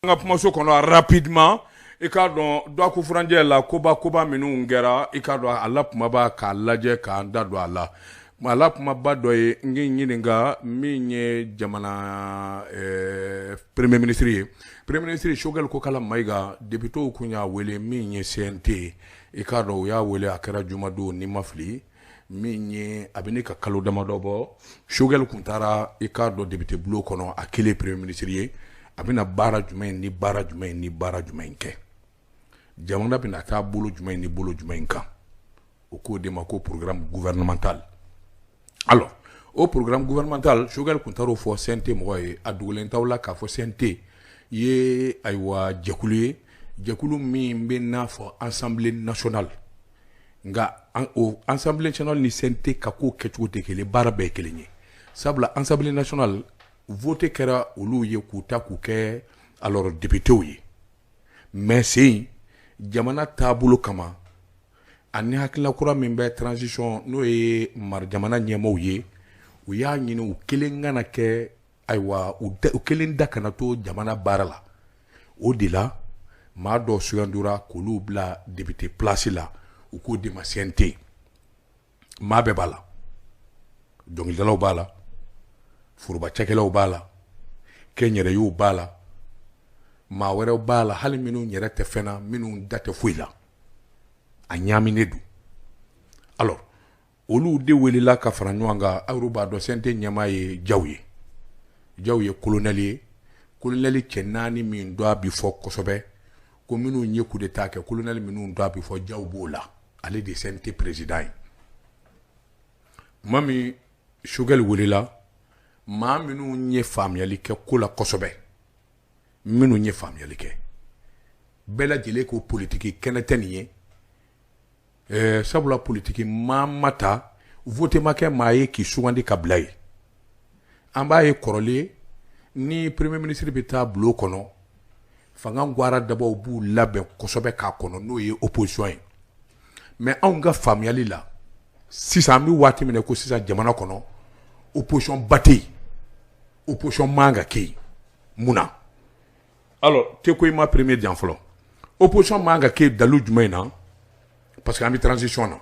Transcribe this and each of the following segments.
An ka kumaso kɔnɔ rapidement, i k'a dɔn dɔgɔkun furancɛ la, koba koba minnu kɛra, i k'a dɔn a la kumaba k'a lajɛ k'an da don a la. A la kumaba dɔ ye n k'i ɲininka min ye jamana premier ministre ye, premier ministre Choguel Kokalla Maïga. Députéw kun y'a wele min ye CNT ye, i k'a dɔn u y'a wele, a kɛra jumadon ni ma fili min ye, a bɛ ne ka kalo damadɔ bɔ. Choguel kun taara, i k'a dɔn, député bulon kɔnɔ, a kelen premier ministre ye, a bɛna baara jumɛn ni baara jumɛn ni baara jumɛn kɛ, jamana bɛna taa bolo jumɛn ni bolo jumɛn kan? O k'o de ma ko programme gouvernemental. Alors, o programme gouvernemental, Choguel kun taar'o fɔ CNT mɔgɔ ye. A dogolen t'aw la k'a fɔ CNT ye, ayiwa, jɛkulu ye, jɛkulu min bɛ n'a fɔ Assemblée nationale. Nka o Assemblée nationale ni CNT ka ko kɛcogo tɛ kelen, baara bɛɛ ye kelen ye, sabula Assemblée nationale, vote kɛra olu ye k'u ta k'u kɛ alors députéw ye. Mais sen jamana taabolo kama ani hakilina kura min bɛ transition, n'o ye jamana ɲɛmaaw ye, u y'a ɲini u kelen kana kɛ, ayiwa, u kelen da kana to jamana baara la. O de la, maa dɔw sugandira k'olu bila député place la, u k'o de ma CNT. Maa bɛɛ b'a la, dɔnkilidalaw b'a la, foroba cakɛlaw b'a la, kɛnyɛrɛyew b'a la, maa wɛrɛw b'a la, hali minnu yɛrɛ tɛ fɛn na, minnu da tɛ foyi la, a ɲaaminen don. Alors, olu de welela ka fara ɲɔgɔn kan. Aw b'a dɔn CNT ɲɛmaa ye Diaw ye. Diaw ye colonel ye, colonel cɛ naani min dɔ a bi fɔ kosɛbɛ ko minnu ye coup d'état kɛ, colonel minnu dɔ a bi fɔ, Diaw b'o la, ale de ye CNT président ye. Tuma min Choguel welela, maa minnu ye faamuyali kɛ ko la kosɛbɛ, minnu ye faamuyali kɛ, bɛɛ lajɛlen ko politiki kɛnɛ tɛ nin ye, sabula politiki maa ma ta, vote ma kɛ maa ye k'i sugandi ka bila yen. An b'a ye kɔrɔlen, ni premier ministre bɛ taa bulon kɔnɔ, fanga gwara dabaw b'u labɛn kosɛbɛ k'a kɔnɔ, n'o ye opposition ye. Mais anw ka faamuyali la sisan, an bɛ waati min na ko sisan, jamana kɔnɔ opposition ba tɛ yen, opposition man ka kɛ yen. Mun na? Alors, teko i ma premier jan fɔlɔ, opposition man ka kɛ dalu jumɛn na? Parce que an bɛ transition na.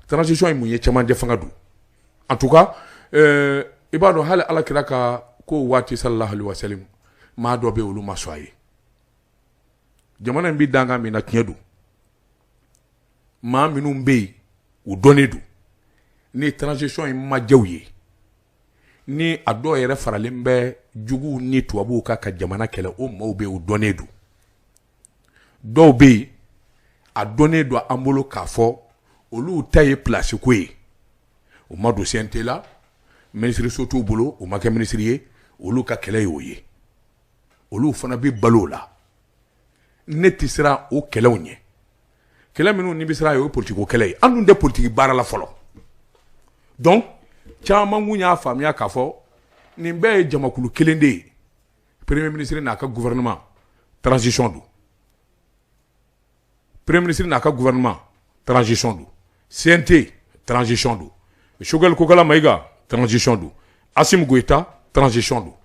Transition ye mun ye? Cɛmancɛ fanga don. En tout cas, i b'a dɔn, hali Ala kira ka ko waati, sallallahu alaihi wa sallam, maa dɔ bɛ olu ma sɔn a ye. Jamana in bɛ dankan min na, tiɲɛ don, maa minnu bɛ yen, u dɔnnen don, ni transition in ma diya u ye, ni a dɔw yɛrɛ faralen bɛ juguw ni tubabuw kan ka jamana kɛlɛ, o maaw bɛ yen, u dɔnnen don. Dɔw bɛ yen, a dɔnnen don an bolo k'a fɔ olu ta ye place ko ye, u ma don CNT la, ministre so t'u bolo, u ma kɛ ministre ye, olu ka kɛlɛ y'o ye, olu fana bɛ balo o la. Ne tɛ siran o kɛlɛw ɲɛ. Kɛlɛ minnu ni bɛ siran ye, o ye politiki kɛlɛ ye. An dun tɛ politiki baara la fɔlɔ. Donc caman kun y'a faamuya k'a fɔ nin bɛɛ ye jamakulu kelen de ye. Premier ministre n'a ka gouvernement, transition don. Premier ministre n'a ka gouvernement, transition don. CNT, transition don. Choguel Kokalla Maïga, transition don. Assimi Goïta, transition don.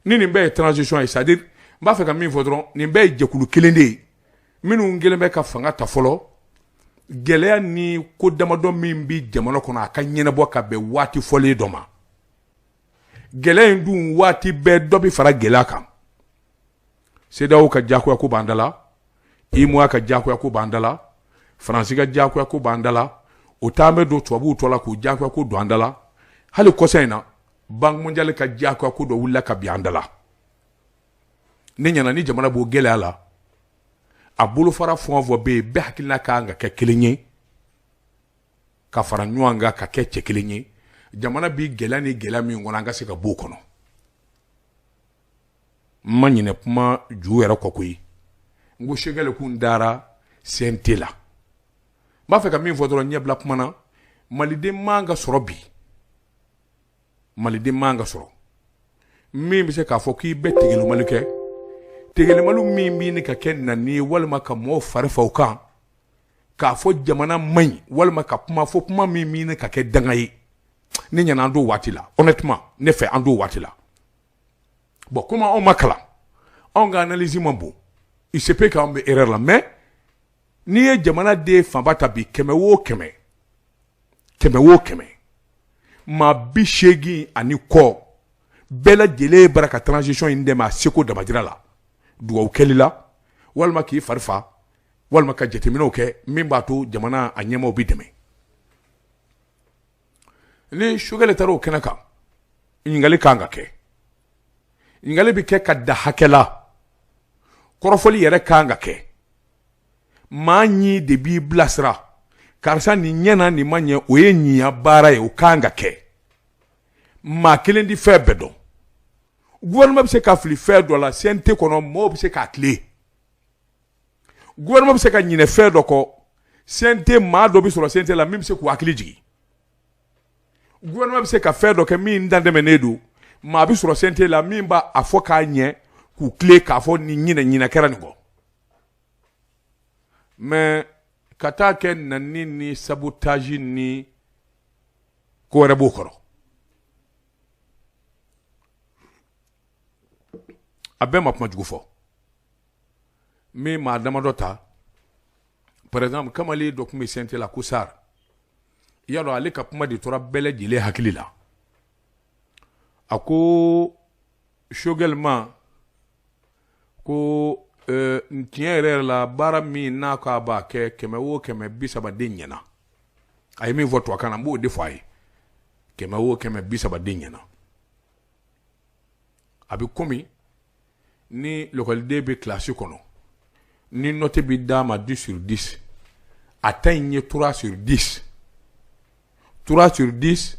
Ni nin bɛɛ ye transition ye, c'est à dire n b'a fɛ ka min fɔ dɔrɔn, nin bɛɛ ye jɛkulu kelen de ye minnu kelen bɛ ka fanga ta fɔlɔ. Gɛlɛya ni ko damadɔ min bi jamana kɔnɔ, a ka ɲɛnabɔ ka bɛn waati fɔlen dɔ ma. Gɛlɛya in dun, waati bɛɛ dɔ bɛ fara gɛlɛya kan. CEDEAO ka diyagoya ko b'an da la, UEMOA ka diyagoya ko b'an da la, Faransi ka diyagoya ko b'an da la, o t'an bɛ don tubabuw tɔ la k'u diyagoya ko don an da la. Hali kɔsa in na, Banque mondiale ka diyagoya ko dɔ wulila ka bin an da la. Ne ɲɛna, ni jamana b'o gɛlɛya la, a bolofara fɛn o fɛn bɛ yen, bɛɛ hakilina ka kan ka kɛ kelen ye, ka fara ɲɔgɔn kan ka kɛ cɛ kelen ye. Jamana bi gɛlɛya ni gɛlɛya min kɔnɔ, an ka se ka bɔ o kɔnɔ. N ma ɲinɛ kuma ju yɛrɛ kɔ koyi. N ko Choguel kun dara CNT la. N b'a fɛ ka min fɔ dɔrɔn, ɲɛbila kuma na, maliden man ka sɔrɔ bi, maliden man ka sɔrɔ min bɛ se k'a fɔ k'i bɛ tigɛlimali kɛ, tigɛlimali min bɛ ka kɛ nani ye, walima ka mɔgɔw fari fa u kan k'a fɔ jamana man ɲi, walima ka kuma fɔ kuma min bɛ ka kɛ danga ye. Ne ɲɛna, an t'o waati la. Honnêtement, ne fɛ, an t'o waati la. Bon, komi anw ma kalan, anw ka analyse man bon, il se peut k'anw bɛ erreur la. Mais n'i ye jamana den fanba ta bi, 100 o 100, 100 o 100, maa 80 ani kɔ bɛɛ lajɛlen bara ka transition in dɛmɛ a seko damajira la, dugawu kɛli la, walima k'i fari fa, walima ka jateminɛw kɛ min b'a to jamana a ɲɛmaaw bɛ dɛmɛ. Ni Choguel taara o kɛnɛ kan, ɲininkali kan ka kɛ, ɲininkali bɛ kɛ ka da hakɛ la, kɔrɔfɔli yɛrɛ kan ka kɛ. Maa ɲi de b'i bilasira, karisa nin ɲɛna, nin ma ɲɛ, o ye ɲiya baara ye, o kan ka kɛ. Maa kelen di fɛn bɛɛ dɔn. Gouvernement bɛ se ka fili fɛn dɔ la CNT kɔnɔ, mɔgɔw bɛ se k'a tilen. Gouvernement bɛ se ka ɲinɛ fɛn dɔ kɔ CNT, maa dɔ bɛ sɔrɔ CNT la min bɛ se k'u hakili jigin. Gouvernement bɛ se ka fɛn dɔ kɛ min dantɛmɛnen don, maa bɛ sɔrɔ CNT la min b'a a fɔ k'a ɲɛ, k'u tilen k'a fɔ nin ɲinɛ, ɲinɛ kɛra nin kɔ. Mais ka taa kɛ nani ni sabotage ni ko wɛrɛ b'o kɔrɔ, a bɛɛ ma kuma jugu fɔ. Min maa damadɔ ta, par exemple, kamalen dɔ tun bɛ CNT la ko Sar, i y'a dɔn, ale ka kuma de tora bɛɛ lajɛlen hakili la. A ko Choguel ma ko tiɲɛ yɛrɛ yɛrɛ la, baara min n'a k'a b'a kɛ, 100 o 100, 30 de ɲɛna. A ye min fɔ tubabukan na, n b'o de fɔ a ye: 100 o 100, 30 de ɲɛna. A bɛ komi ni lɔkɔliden bɛ kilasi kɔnɔ, ni note bɛ d'a ma 10 sur 10, a ta in ye 3 sur 10. 3 sur 10,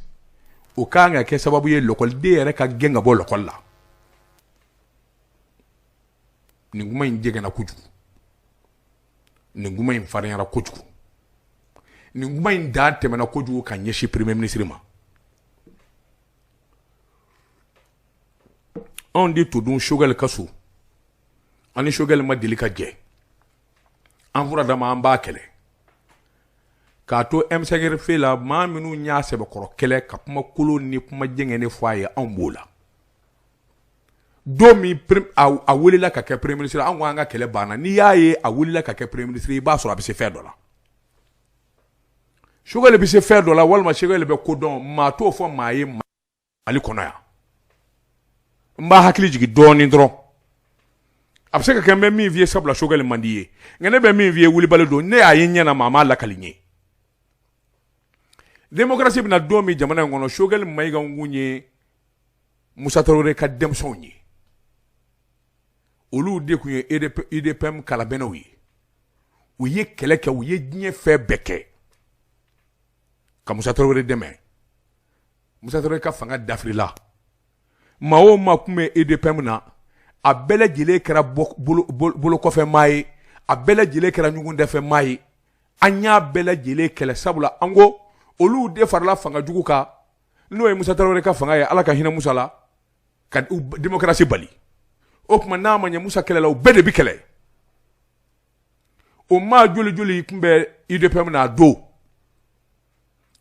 o kan ka kɛ sababu ye lɔkɔliden yɛrɛ ka gɛn ka bɔ lɔkɔli la. Nin kuma in jɛgɛnna kojugu, nin kuma in farinyara kojugu, nin kuma in dan tɛmɛna kojugu ka ɲɛsin premier ministre ma. Anw de to dun Choguel ka so, an ni Choguel ma deli ka jɛ, an fura dama an b'a kɛlɛ k'a to M5RFP la. Maa minnu y'a sɛbɛkɔrɔ kɛlɛ ka kuma kolon ni kuma jɛngɛnen fɔ a ye, anw b'o la. Don min a welela ka kɛ premier ministre, an ko an ka kɛlɛ banna. N'i y'a ye a welela ka kɛ premier ministre, i b'a sɔrɔ a bɛ se fɛn dɔ la. Choguel bɛ se fɛn dɔ la, walima Choguel bɛ ko dɔn, maa t'o fɔ maa ye Mali kɔnɔ yan. N b'a hakili jigin dɔɔnin dɔrɔn. A bɛ se ka kɛ n bɛ min f'i ye, sabula Choguel man di ye, nka ne bɛ min f'i ye, wulibali don, ne y'a ye ɲɛ na, maa m'a lakali n ye. Démocratie bɛna don min jamana in kɔnɔ, Choguel Mayiga kun ye Musa Tarawele ka denmisɛnw ye, olu de tun ye UDPM kalabɛnɛw ye. U ye kɛlɛ kɛ, u ye diɲɛ fɛn bɛɛ kɛ ka Musa Tarawele dɛmɛ. Musa Tarawele ka fanga dafirila, maa o maa tun bɛ UDPM na, a bɛɛ lajɛlen kɛra bolokɔfɛ maa ye, a bɛɛ lajɛlen kɛra ɲugun dɛfɛ maa ye. An y'a bɛɛ lajɛlen kɛlɛ, sabula an ko olu de farala fanga jugu kan, n'o ye Musa Tarawele ka fanga ye, Ala ka hinɛ Musa la, ka démocratie bali. O tuma n'a ma ɲɛ Musa kɛlɛla, u bɛɛ de bɛ kɛlɛ. O maa joli joli tun bɛ UDPM na a don,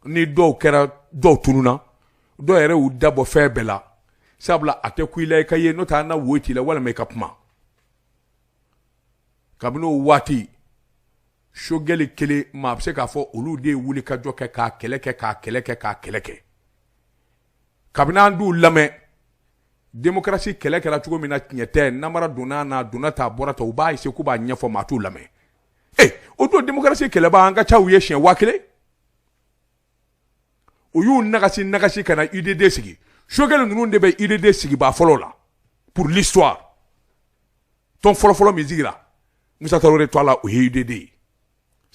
ni dɔw kɛra, dɔw tununna, dɔw yɛrɛ y'u dabɔ fɛn bɛɛ la, sabula a tɛ ku i la i ka ye, n'o tɛ an na wo t'i la walima i ka kuma. Kabini o waati, Choguel kelen, maa bɛ se k'a fɔ olu de ye wuli ka jɔ kɛ, k'a kɛlɛ kɛ, k'a kɛlɛ kɛ, k'a kɛlɛ kɛ. Kabini an d'u lamɛn, démocratie kɛlɛ kɛra cogo min na, tiɲɛ tɛ, namara donna n'a donna ta, a bɔra ta, u b'a essayer k'u b'a ɲɛfɔ, maa t'u lamɛn. O don démocratie kɛlɛbaa an ka ca u ye siɲɛ 1000. U y'u nagasi nagasi ka na UDD sigi. Choguel ninnu de bɛ UDD sigibaa fɔlɔ la pour l'histoire. Tɔn fɔlɔfɔlɔ min sigira Musa Tarawele to la, o ye UDD ye.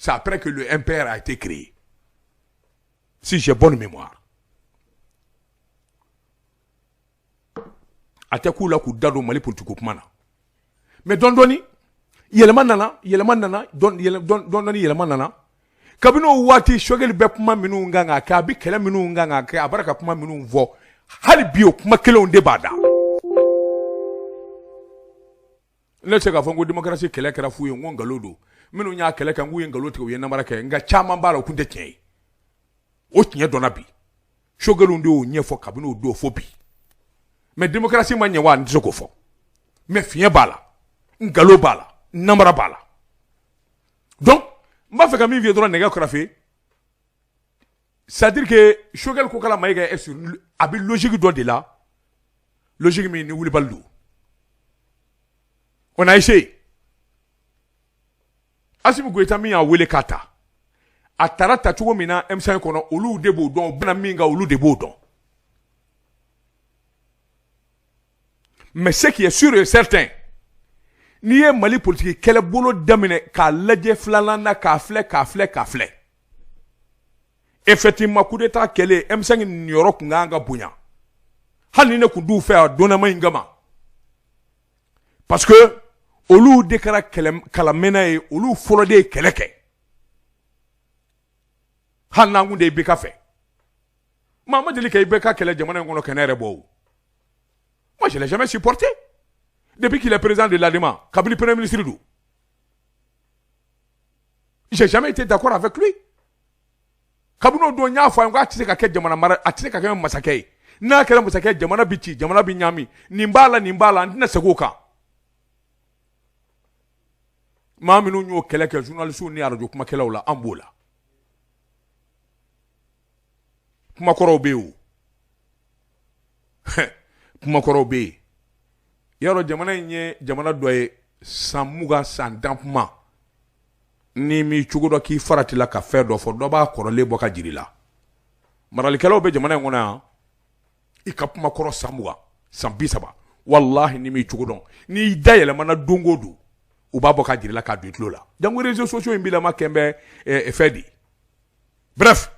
C'est après que le MPR a été créé, si j'ai bonne mémoire. A tɛ k'u la k'u da don Mali politique kuma na, mais dɔɔni dɔɔni yɛlɛma nana, yɛlɛma nana dɔɔni dɔɔni, yɛlɛma nana. Kabini o waati, Choguel bɛ kuma minnu kan ka kɛ, a bɛ kɛlɛ minnu kan ka kɛ, a bɔra ka kuma minnu fɔ, hali bi o kuma kelenw de b'a da. Ne tɛ se k'a fɔ ko démocratie kɛlɛ kɛra fu ye, n ko nkalon don. Minnu y'a kɛlɛ kɛ, n k'u ye nkalon tigɛ, u ye namara kɛ, nka caman b'a la o tun tɛ tiɲɛ ye. O tiɲɛ dɔnna bi. Choguel de y'o ɲɛfɔ kabini o don fo bi. Mais démocratie ma ɲɛ wa, n tɛ se k'o fɔ, mais fiɲɛ b'a la, nkalon b'a la, namara b'a la. Donc n b'a fɛ ka min f'i ye dɔrɔn, nɛgɛ kɛrɛfɛ, c'est à dire que Choguel Kokalla Maïga est sur, a bɛ logique dɔ de la, logique min ni wulibali don. On a essayé. Assimi Goïta min y'a wele k'a ta, a taara ta cogo min na M5 kɔnɔ, olu de b'o dɔn. U bɛna min kan, olu de b'o dɔn. Mais ce qui est sûr et certain, n'i ye Mali politique kɛlɛbolo daminɛ k'a lajɛ filanan na, k'a filɛ, k'a filɛ, k'a filɛ, effectivement, coup d'état kɛlen, M5 niyɔrɔ tun kan ka bonya, hali ni ne tun t'u fɛ a donnama in kama, parce que olu de kɛra kɛlɛ kalamɛnna ye, olu fɔlɔ de ye kɛlɛ kɛ. Hali n'an kun tɛ IBK fɛ, maa ma deli ka IBK kɛlɛ jamana in kɔnɔ kɛnɛ yɛrɛ bɔ o. Moi, je l'ai jamais supporté depuis qu'il est président de l'ADEMA, kabini premier ministre don. J'ai jamais été d'accord avec lui. Kabini o don, n y'a fɔ a ye ko a tɛ se ka kɛ jamana mara, a tɛ se ka kɛ masakɛ ye. N'a kɛra masakɛ ye, jamana bi ci, jamana bi ɲaami. Nin b'a la, nin b'a la, n tɛna segin o kan. Maa minnu y'o kɛlɛ kɛ, journalistes ni arajo kumakɛlaw la, an b'o la. Kumakɔrɔw bɛ yen o, kumakɔrɔw bɛ yen. Yarɔ, jamana in ye jamana dɔ ye, san 20, san 10 kuma, n'i m'i cogo dɔ k'i farati la ka fɛn dɔ fɔ, dɔ b'a kɔrɔlen bɔ ka jiri la. Maralikɛlaw bɛ jamana in kɔnɔ yan. I ka kuma kɔrɔ san 20, san 30, walahi, n'i m'i cogo dɔn, n'i da yɛlɛmana don o don, u b'a bɔ ka jiri la k'a don i tulo la. Jango réseaux sociaux in bilama kɛn bɛ fɛn di. Bref,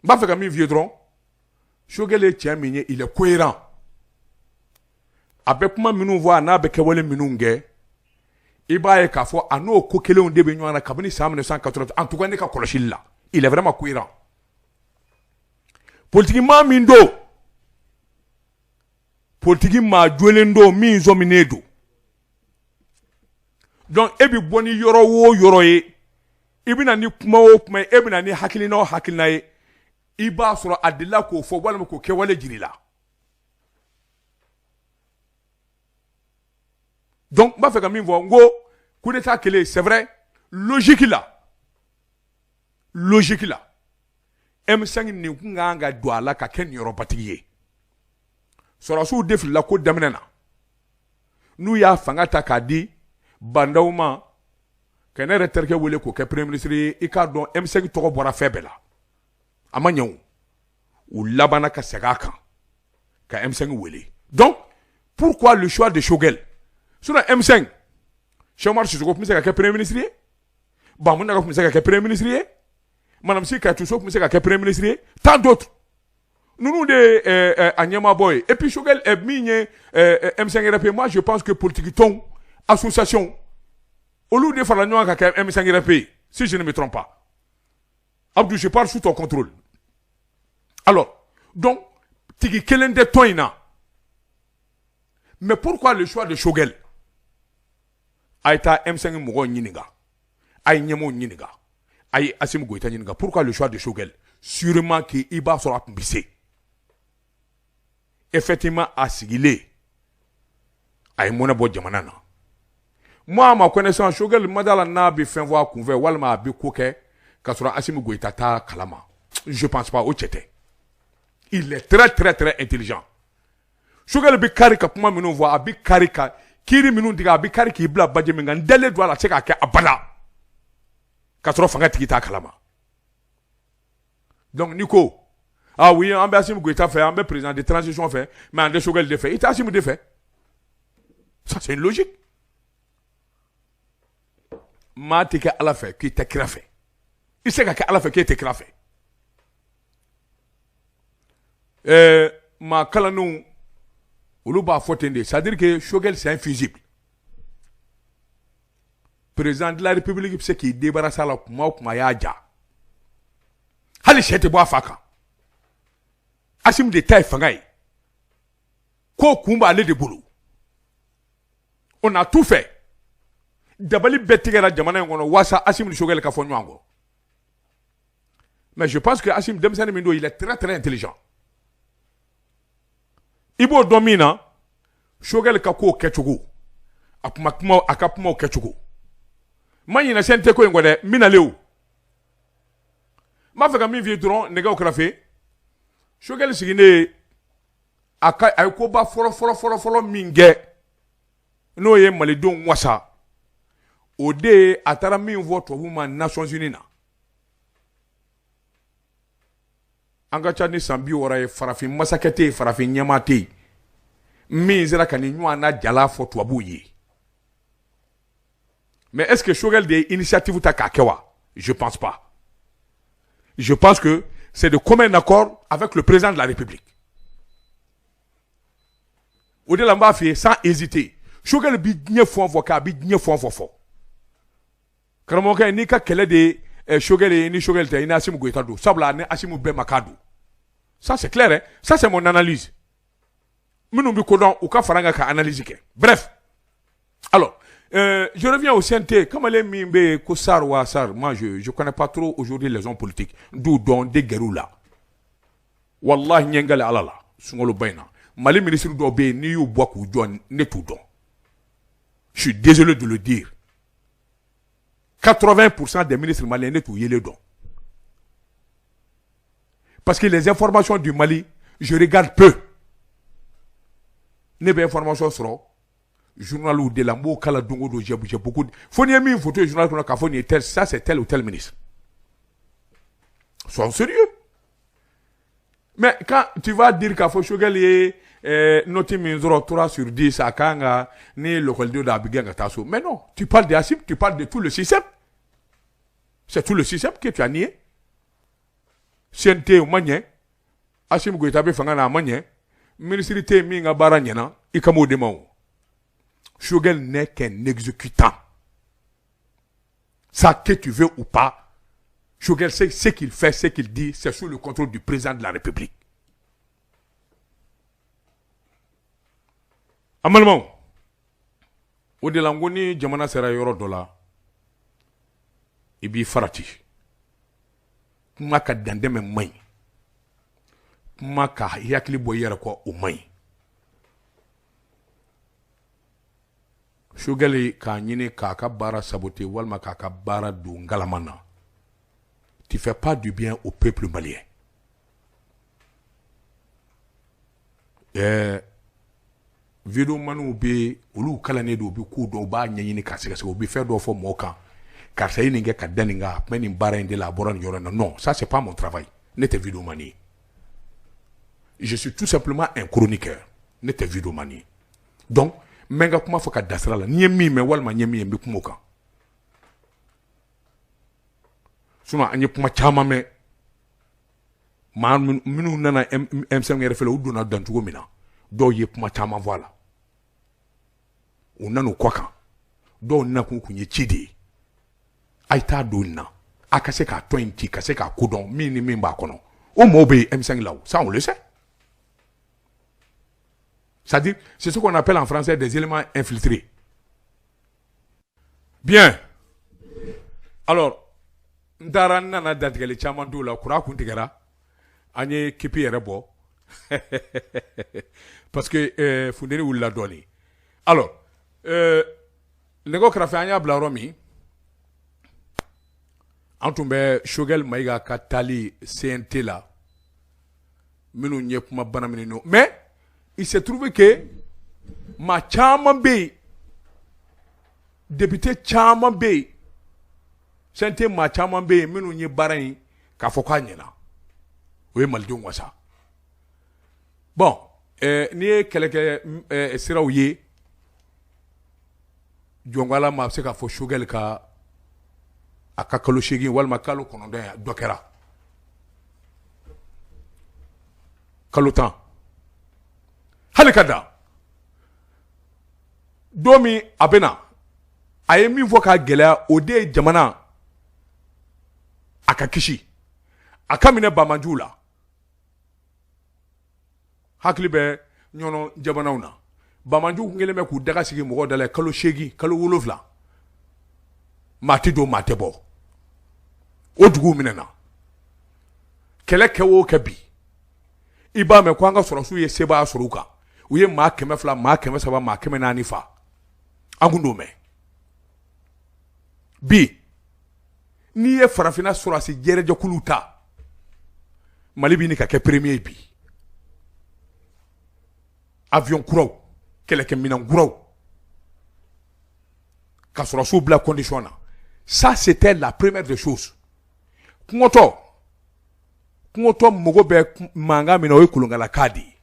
n b'a fɛ ka min f'i ye dɔrɔn, Choguel ye cɛ min ye, il est cohérent. A bɛ kuma minnu fɔ, a n'a bɛ kɛwale minnu kɛ, i b'a ye k'a fɔ a n'o ko kelenw de bɛ ɲɔgɔn na kabini san 1980. En tout cas, ne ka kɔlɔsili la, il est vraiment cohérent. Politiki maa min don, politiki maa jolen don, min sɔminen don. Donc e bɛ bɔ ni yɔrɔ o yɔrɔ ye, i bɛna ni kuma o kuma ye, e bɛna ni hakilina o hakilina ye, i b'a sɔrɔ a delila k'o fɔ walima k'o kɛwale jira i la. Donc n b'a fɛ ka min fɔ, n ko coup d'état kɛlen, c'est vrai, logique la, logique la, M5 nin kun kan ka don a la ka kɛ niyɔrɔbatigi ye. Sɔrɔdasiw de filila ko daminɛ na, n'u y'a fanga ta k'a di Bah N'Daw ma, ka ne yɛrɛ terikɛ wele k'o kɛ premier ministre ye, i k'a dɔn M5 tɔgɔ bɔra fɛn bɛɛ la. A ma ɲɛ o, u labanna ka segin a kan ka M5 wele. Donc pourquoi le choix de Choguel? Sinon M5, Cheikh Oumar Sissoko tun bɛ se ka kɛ premier ministre ye, Bah N'Daw tun bɛ se ka kɛ premier ministre ye, Madame Sy Kayatou Sow tun bɛ se ka kɛ premier ministre ye, tant d'autres. Ninnu de ye a ɲɛmaabɔ ye. Et puis Choguel min ye M5 RP, moi je pense que politique tɔnw, association, olu de farala ɲɔgɔn kan ka kɛ M5 RP, si je ne me trompe pas. Abdou, je parle sous ton contrôle. Alors donc, tigi kelen tɛ tɔn in na. Mais pourquoi le choix de Choguel? A ye taa M5 mɔgɔw ɲininka, a ye ɲɛmɔgɔw ɲininka, a ye Assimi Goïta ɲininka, pourquoi le choix de Choguel? Sûrement que i b'a sɔrɔ a tun bɛ se. Effectivement, a sigilen, a ye mɔnɛ bɔ jamana na. Moi, à ma connaissance, Choguel ma da la n'a bɛ fɛn fɔ a kunfɛ walima a bɛ ko kɛ k'a sɔrɔ Assimi Goïta t'a kalama. Je pense pas, o cɛ tɛ. Il est très très très intelligent. Choguel bɛ kari ka kuma minnu fɔ, a bɛ kari ka kiiri minnu tigɛ, a bɛ kari k'i bila baji min kan, n dalen don a la, a tɛ se k'a kɛ abada k'a sɔrɔ fanga tigi t'a kalama. Donc n'i ko ah oui, an bɛ Assimi Goïta fɛ, an bɛ président de transition fɛ, mais an tɛ Choguel de fɛ, i tɛ Assimi de fɛ. Ça, c'est une logique. Maa tɛ kɛ Ala fɛ k'i tɛ kira fɛ, i tɛ se ka kɛ Ala fɛ k'e tɛ kira fɛ. Maa kalannenw, olu b'a fɔ ten de, c'est à dire que Choguel, c'est un fusible. Président de la République bɛ se k'i débarrasser a la kuma o kuma a y'a ja, hali sɛ tɛ bɔ a fa kan. Assimi de ta ye fanga ye, ko kun b'ale de bolo. On a tout fait, dabali bɛɛ tigɛra jamana in kɔnɔ walasa Assimi ni Choguel ka fɔ ɲɔgɔn kɔ. Mais je pense que Assimi, denmisɛnnin min don, il est très très intelligent. I b'o dɔn min na, Choguel ka kow kɛcogo, a kuma kuma, a ka kumaw kɛcogo. N ma ɲinɛ CNT ko in kɔ dɛ, n bɛna o. N b'a fɛ ka min f'i ye dɔrɔn, nɛgɛw kɛrɛfɛ, Choguel sigilen, a ka a ye koba fɔlɔ fɔlɔ fɔlɔ fɔlɔ min kɛ, n'o ye malidenw wasa, o de ye a taara min fɔ tubabuw ma Nations Unies na. An ka ca ni san 60 ye, farafin masakɛ tɛ yen, farafin ɲɛmaa tɛ yen min sera ka nin ɲɔgɔn na jala fɔ tubabuw ye. Mais est-ce que Choguel de ye initiative ta k'a kɛ wa? Je pense pas. Je pense que c'est de commun accord avec le président de la République. O de la n b'a f'i ye sans hésiter, Choguel bi diɲɛ fɛn o fɛn kɛ, a bi diɲɛ fɛn o fɛn fɔ. Karamɔgɔkɛ, n'i ka kɛlɛ de ye Choguel ye, ni Choguel tɛ, i ni Assimi Goïta don, sabula ni Assimi bɛɛ ma k'a don. Ça c'est clair, hein? Ça c'est mon analyse. Minnu bɛ ko dɔn, u ka fara n kan ka analyse kɛ. Bref, alors je reviens au CNT. Kamalen min bɛ yen ko Sar wa Sar, moi je connais pas trop aujourd'hui les hommes politiques. N t'u dɔn, n tɛ gɛrɛ u la. Wallahi, ɲɛ n kale Ala la, sunkaloba in na, Mali ministre dɔw bɛ yen, n'i y'u bɔ k'u jɔ, ne t'u dɔn. Je suis désolé de le dire, 80% des ministres maliens, ne t'u yelen dɔn, parce que les informations du Mali, je regarde peu. Ne bɛ information sɔrɔ journal de la, n b'o kala don o don. J'ai beaucoup, fo n'i ye min photo ye journal kɔnɔ k'a fɔ nin ye tel, ça c'est tel ou tel ministre. Sois sérieux. Mais quand tu vas dire k'a fɔ Choguel ye note min sɔrɔ, 3 sur 10, a kan ka ni l'école don, a bɛ gɛn ka taa so. Mais non, tu parles de Assimi, tu parles de tout le système. C'est tout le système que tu as nié. CNT, o ma ɲɛ. Assimi Goïta bɛ fanga na, a ma ɲɛ. Ministre tɛ yen min ka baara ɲɛna, i ka m'o de ma. O Choguel n'est qu'un exécutant. Ça, que tu veux ou pas, Choguel sait ce qu'il fait, ce qu'il dit, c'est sous le contrôle du président de la République. An balimaw, o de la n ko ni jamana sera yɔrɔ dɔ la, i b'i farati. Kuma ka dantɛmɛ man ɲi, kuma ka hakili bɔ i yɛrɛ kɔ, o man ɲi. Choguel k'a ɲini k'a ka baara saboter walima k'a ka baara don ngalama na, tu fais pas du bien au peuple malien. Videomaniw bɛ, olu kalannen don, u bɛ ko dɔn, u b'a ɲɛɲini k'a sɛgɛsɛgɛ, u bɛ fɛn dɔw fɔ mɔgɔw kan: karisa ye nin kɛ ka da nin kan, a tun bɛ nin baara in de la, a bɔra nin yɔrɔ in na. Non, ça c'est pas mon travail. Ne tɛ videoman ye. Je suis tout simplement un chroniqueur. Ne tɛ videoman ye. Donc n bɛ n ka kuma fɔ ka da sira la. N'i ye min mɛn walima n ye min ye, n bɛ kuma o kan. Sinon an ye kuma caman mɛn, maa minnu nana M5 yɛrɛ fɛ, u donna dancogo min na, dɔw ye kuma caman fɔ a la, u nana u kɔ kan. Dɔw nakun kun ye ci de ye: a ye taa don nin na, a ka se k'a tɔn in ci, ka se k'a kodɔn min ni min b'a kɔnɔ. O mɔgɔw bɛ yen M5 la o, ça on le sait. C'est-à-dire, c'est ce qu'on appelle en français des éléments infiltrés. Bien. Alors, n taara, n nana dantigɛli caman t'o la, kuran kun tigɛra, an ye kipi yɛrɛ bɔ parce que funteni wulila dɔɔnin. Alors, nɛgɛw kɛrɛfɛ, an y'a bila yɔrɔ min, an tun bɛ Choguel Maïga ka taali CNT la, minnu ye kuma bana minnu, mais il s'est trouvé que maa caman bɛ yen, député caman bɛ yen, CNT maa caman bɛ yen minnu ye baara in k'a fɔ k'a ɲɛna, o ye malidenw wasa. Bon, n'i ye kɛlɛkɛ siraw ye, jɔnkala ma, a bɛ se k'a fɔ Choguel ka a ka kalo 8 walima kalo 9 dɔ kɛra kalo 10, hali ka dan don min a bɛ na, a ye min fɔ k'a gɛlɛya, o de ye jamana a ka kisi, a ka minɛ banbaanciw la. Hakili bɛ ɲɔnɔ jamanaw na, banbaanciw kun kɛlen bɛ k'u daga sigi mɔgɔw da la kalo 8, kalo 7, maa tɛ don, maa tɛ bɔ. O duguw minɛna. Kɛlɛ kɛ o kɛ bi, i b'a mɛn ko an ka sɔrɔsiw ye sebaaya sɔrɔ u kan. U ye maa 200, maa 300, maa 400 fa. An kun t'o mɛn. Bi n'i ye farafinna sɔrɔdasi jɛrɛjɛkulu ta, Mali bɛ ɲini ka kɛ premier bi. Avion kuraw, kɛlɛkɛminɛn kuraw, ka sɔrɔdasiw bila condition na. Ça, c'était la première des choses. Kɔngɔtɔ mago bɛ mankan min na, o ye kolonkala de ye.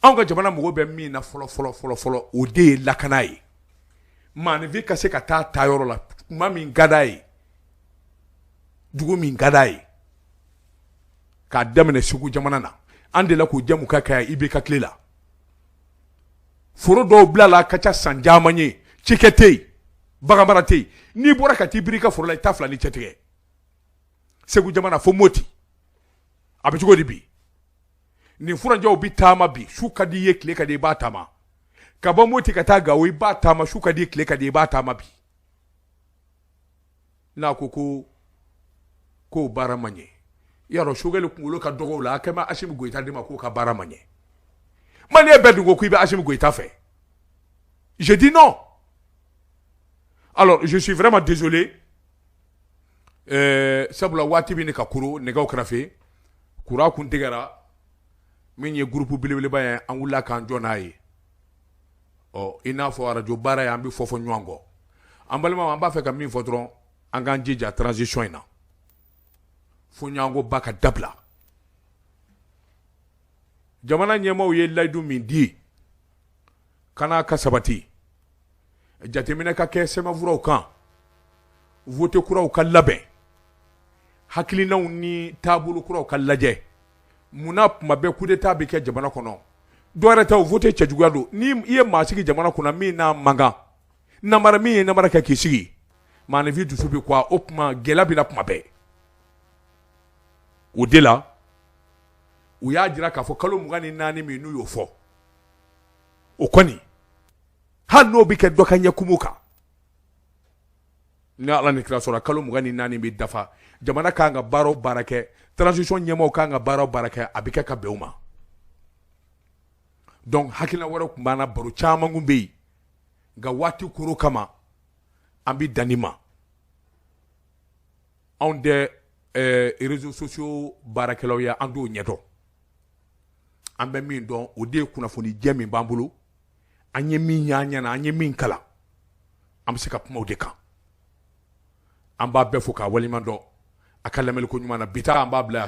Anw ka jamana mago bɛ min na fɔlɔ fɔlɔ fɔlɔ fɔlɔ, o de ye lakana ye. Maaninfin ka se ka taa taayɔrɔ la tuma min ka d'a ye, dugu min ka d'a ye, k'a daminɛ Segu jamana na. An delila k'o jamu ka kɛ IBK tile la. Foro dɔw bilala ka ca san caman ye, cikɛ tɛ yen, baganmara tɛ yen. N'i bɔra ka t'i biri i ka foro la, i t'a fila ni cɛ tigɛ. Segu jamana fo Moti, a bɛ cogo di bi? Nin furancɛw bɛ taama bi, su ka di i ye, tile ka di, i b'a taama. Ka bɔ Moti ka taa Gawo, i b'a taama, su ka di, tile ka di, i b'a taama bi. N'a ko ko k'o baara ma ɲɛ, i y'a dɔn Choguel kunkolo ka dɔgɔ o la. A kɛn bɛ Assimi Goïta de ma k'o ka baara ma ɲɛ. Maliyɛn bɛɛ dun ko k'i bɛ Assimi Goïta fɛ. Je dis non. Alors, je suis vraiment désolé, sabula waati bɛ ne ka koro nɛgɛw kɛrɛfɛ, courant kun tigɛra. Min ye groupe belebeleba ye, an wulila k'an jɔ n'a ye. Ɔ, i n'a fɔ arajo baara ye, an bɛ fɔ fɔ ɲɔgɔn kɔ. An balimaw, an b'a fɛ ka min fɔ dɔrɔn, an k'an jija transition in na, fo ɲɔgɔnkoba ka dabila. Jamana ɲɛmaaw ye layidu min di, kana ka sabati, jateminɛ ka kɛ sɛbɛnfuraw kan, vote kuraw ka labɛn, hakilinaw ni taabolo kuraw ka lajɛ. Munna tuma bɛɛ coup d'état bɛ kɛ jamana kɔnɔ? Dɔwɛrɛ tɛ o, vote cɛjuguya don. Ni i ye maa sigi jamana kunna min n'a man kan, namara min ye namara kɛ k'i sigi, maaninfin dusu bɛ kuwa. O tuma gɛlɛya bɛ na tuma bɛɛ. O de la u y'a jira k'a fɔ kalo 24 min n'u y'o fɔ, o kɔni, hali n'o bɛ kɛ dɔ ka ɲɛkumu kan, ni Ala ni kira sɔrɔ, kalo 24 bɛ dafa, jamana kan ka baara o baara kɛ, transition ɲɛmaaw kan ka baara o baara kɛ, a bɛ kɛ ka bɛn o ma. Donc hakilina wɛrɛw tun b'an na, baro caman kun bɛ yen, nka waati koro kama an bɛ dan nin ma. Anw tɛ réseaux sociaux baarakɛlaw ye, an t'o ɲɛdɔn. An bɛ min dɔn, o de ye kunnafoni jɛ min b'an bolo, an ye min y'an ɲɛna, an ye min kalan, an bɛ se ka kuma o de kan. An b'a bɛɛ fo k'a waleɲuman dɔn a ka lamɛnni ko ɲuman na. Bi ta, an b'a bila.